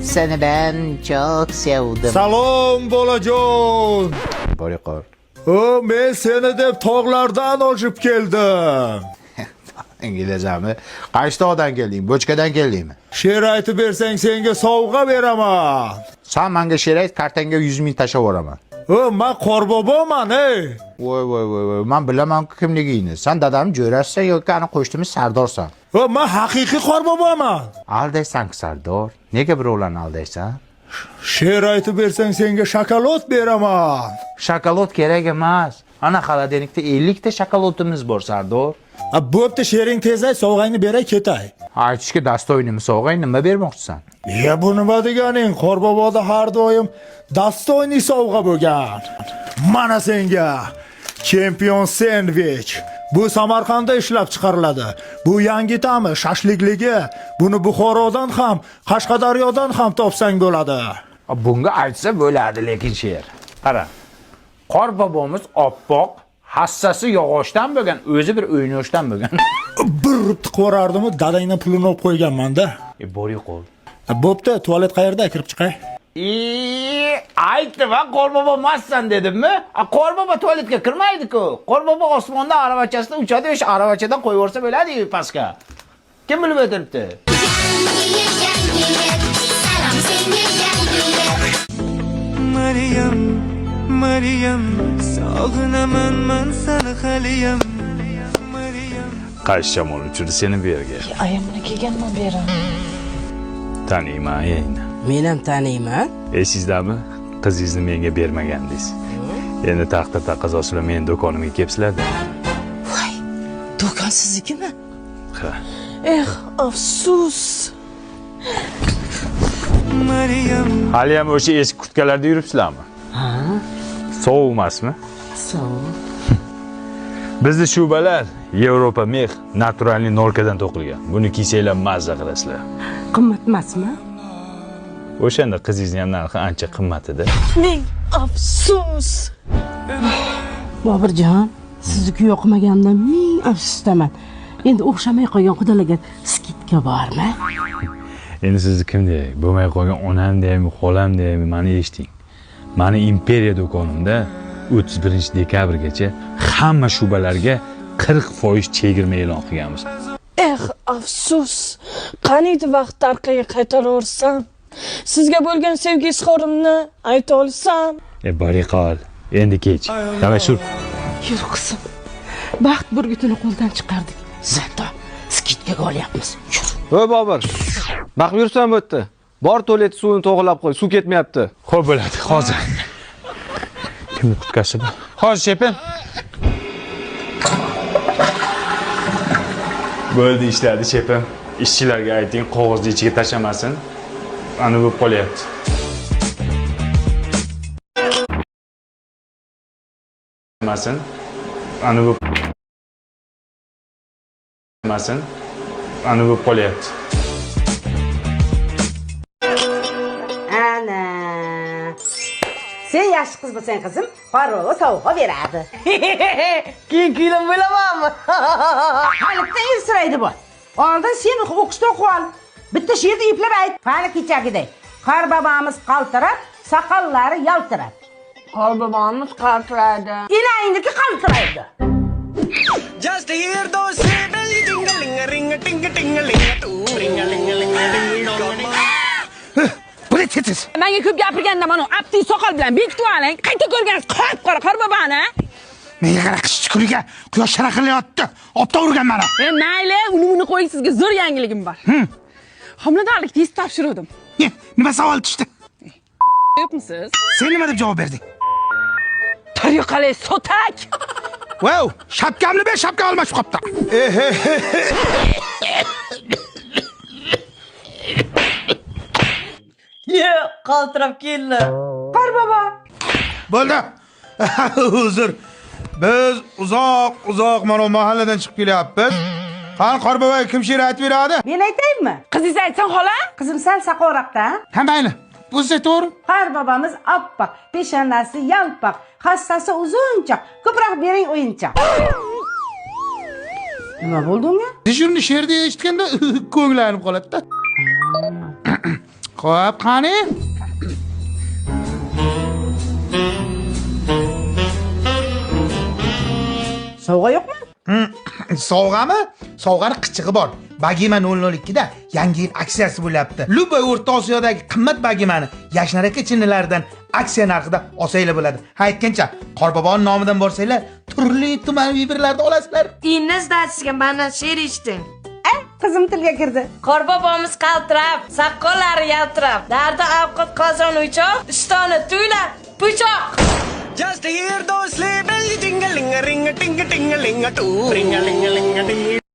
Seni ben çok sevdim. Salom bolajon. Boriqor. O men seni deb tog'lardan oshib keldim. Inglizami? Qaysi tog'dan kelding? Bochkadan keldingmi? She'r aytib bersang senga sovg'a beraman. San menga she'r ayt, kartangga 100 ming tashlab yuboraman. O men qorboboman ey. Voy voy voy voy, men bilaman kimligingni. San dadam jo'rasisan yoki ani qo'shnimiz Sardorsan. O men haqiqiy qorboboman. Aldaysan Sardor. Nega birovlarni aldaysan? She'r aytib bersang senga shokolad beraman. Shokolad kerak emas. Ana xolodilnikda 50 ta shokoladimiz bor Sardor. A bo'pti, she'ring tez ayt, sovg'angni beray ketay. Aytishga dastoynimi sovg'ang nima bermoqchisan? Ya bu nima deganing? Qorboboda har doim dastoyniy sovg'a bo'lgan. Mana senga Chempion sendvich. Bu Samarqandda ishlab chiqariladi. Bu yangi ta'mi, shashlikligi. Buni Buxorodan ham, Qashqadaryodan ham topsang bo'ladi. Bunga aytsa bo'ladi lekin she'r. Qara. Qorbobomiz oppoq, hassasi yog'ochdan bo'lgan, o'zi bir o'ynoshdan bo'lgan. Bir urib tiqib yuborardimi, dadangdan pulini olib qo'yganman-da. E bor qo'l. Bo'pti, tualet qayerda? Kirib chiqay. Aytdim ha, qorbobo emassan dedimmi? A qorbobo tualetga kirmaydi-ku. Qorbobo osmonda aravachasida uchadi, o'sha aravachadan qo'yib yuborsa bo'ladi pastga. Kim bilib o'tiribdi? Maryam, Maryam, sog'inaman man seni haliyam. Maryam. Qaysi shamol uchirdi seni bu yerga? Ayamni kelganman beri. Taniyman endi. Men ham taniyman. Esingizdami? Qizingizni menga bermagandingiz. Endi taqdir taqozosi bilan meni do'konimga kelibsizlar-da. Voy, do'kon siznikimi? Ha. Eh, afsus. Maryam. Haliyam o'sha eski kurtkalarda yuribsizlarmi? Ha, Sovuq emasmi? sovuq. Bizni shubalar Yevropa mex naturalniy norkadan to'qilgan. Buni kiysanglar mazza qilasizlar. Qimmat emasmi? O'shanda qizingizni ham narxi ancha qimmat edi. Ming afsus. Boburjon, sizni kuyov qilmaganimdan ming afsusdaman. Endi o'xshamay qolgan xudolarga skidka bormi? Endi sizni kim deyay? Bo'lmay qolgan onam deymi, xolam deymi, mani eshiting. Mani imperiya do'konimda 31 dekabrgacha hamma shubalarga 40% chegirma e'lon qilganmiz. Eh, afsus. Qaniydi vaqtni orqaga qaytaraversam. Sizga bo'lgan sevgi izhorimni ayta olsam. E bariqol, endi kech. Davay sur. Yur qizim. Baxt burgutini qo'ldan chiqardik. Zato skidkaga olyapmiz. Yur. Voy Bobur. Baqib yursan bu yerda. Bor tualet suvini to'g'rilab qo'y, suv ketmayapti. Xo'p bo'ladi, hozir. Kimni kurtkasi bu? Hozir shepim. Bo'ldi ishladi shepim. Ishchilarga ayting, qog'ozni ichiga tashlamasin. Ani bo'lib qolyapti. Masin. Ani bo'lib masin. Ani bo'lib qolyapti. Ana. Sen yaxshi qiz bo'lsang qizim, qorbobo sovg'a beradi. Keyin kuylan bo'lamanmi? Halitda siraydi bu. Oldin sen o'qishda o'qib ol. Bitta she'rni eplab ayt. Hali kechagiday. Qorbobomiz qaltirab, soqollari yaltirab. Qorbobomiz qaltiraydi. Enangniki qaltiraydi. Just hear those bells jingling, ring, ting, tingling, ring, ling, dong. Menga ko'p gapirganda mana apti soqol bilan bekitib oling. Qayta ko'rgansiz qop-qora qorboboni. Menga qara, qish kuniga quyosh sharaqlayapti. Oftob urgan mana. E, mayli, uni buni qo'ying, sizga zo'r yangiligim bor. Homiladorlik test topshirdim. Ne, nima savol tushdi? Yo'qmisiz? Sen nima deb javob berding? Tariqali sotak. Wow, shapkamni ber, shapka almashib qopti. Ye, qaltirab keldi. Qorbobo. Bo'ldi. Uzr. Biz uzoq uzoq mana bu mahalladan chiqib kelyapmiz. Qani qorbobo kim she'r aytib beradi? Men aytaymi? Qizingiz aytsin xola. Qizim sal saqovroqda. Ha, mayli. O'zi to'g'ri. Qorbobomiz oppoq, peshonasi yalpoq, hassasi uzunchoq. Ko'proq bering o'yinchoq. Nima bo'ldi unga? Dejurni she'rni eshitganda ko'ngli aynib qoladi-da. Xo'p, qani? Sovg'a yo'qmi? Sovg'ami? Sovg'ani qichig'i bor. Bagima 002 da yangi yil aksiyasi bo'lyapti. Любой O'rta Osiyodagi qimmat bagimani Yashnaraka chinnilardan aksiya narxida olsanglar bo'ladi. Ha, aytgancha, Qorboboning nomidan borsanglar, turli tuman vibrlarni olasizlar. Ingiz sizga mandan she'r eshiting. Qizim tilga kirdi. Qorbobomiz qaltirab, soqollari yaltirab, dardi ovqat qozon o'choq, ishtoni tuyla pichoq. Just hear those sleigh bells jingling, ring, ting, tingling, too. Ring a ling a ling a ding.